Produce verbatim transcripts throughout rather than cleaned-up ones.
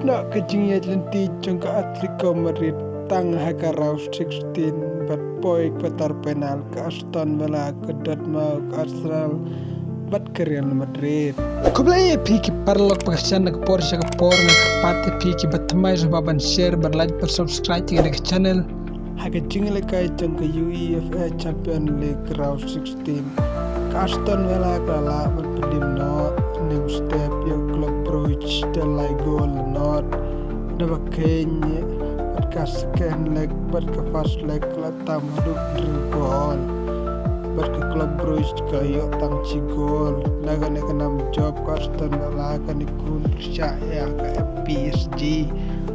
Noh ka jingïaid lynti jong ka Atletico Madrid tang ha ka round sixteen bad poi quarter final, ka Aston Villa ka dot maw ka Arsenal bad ka Real Madrid. Khublei ïa phi ki paralok ba ka shan na ka por sha ka por, nga kyrpad ïa phi ki ba thymmai sngewbha ban share, ban like, ban subscribe ïa ka channel. Ha ka jingïalehkai jong ka UEFA Champions League round sixteen, ka Aston Villa ka la lah ban pynim noh mynstep ïa ka Club Brugge da lai gol noh. Naba kheiñ bad ka second leg bad ka first leg ka la tam haduh hynriew gol. Bad ka Club Brugge ka ïoh tang shi gol. Na kane ka nam jop ka Aston Villa kane ka khun pyrshah ïa ka P S G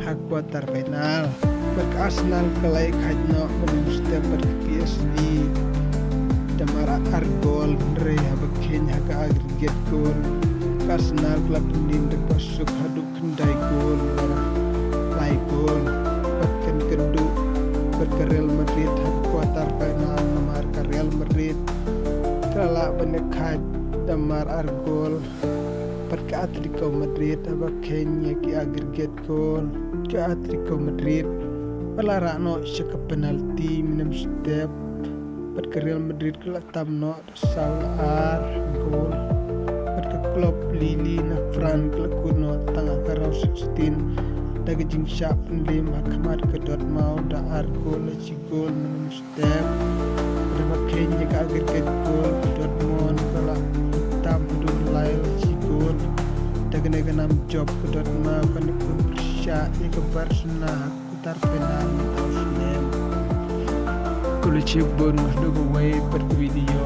ha quarter final. Bad ka Arsenal ka la ïakhaid noh mynstep bad ka P S G da mar ar gol, hynrei haba kheiñ ha ka aggregate goal, ka Arsenal ka la pynim da kaba suk haduh khyndai gol, la lai gol. Bad kan kynduh bad ka Real Madrid ha ka quarter final, namar ka Real Madrid ka la lah ban ïakhaid da mar ar gol bad ka Atletico Madrid haba kheiñ ïa ki aggregate goal. Ka Atletico Madrid ka la rah noh sha ka penalty mynstep bad ka Real Madrid ka la tam noh da saw la ar gol. Bad ka Club Lille na France ka la kut noh tang ha ka round sixteen da ka jingshah pynliem ha khmat ka Dortmund da ar gol la shi gol mynstep. Naba kheiñ ïa ka aggregate goal ka Dortmund ka la tam haduh lai la shi gol. Da kane ka nam jop ka Dortmund kane ka khun pyrshah ïa ka Barcelona ha quarter final mynta u snem. Khublei shibun, ngan ïa kawei pat ka video.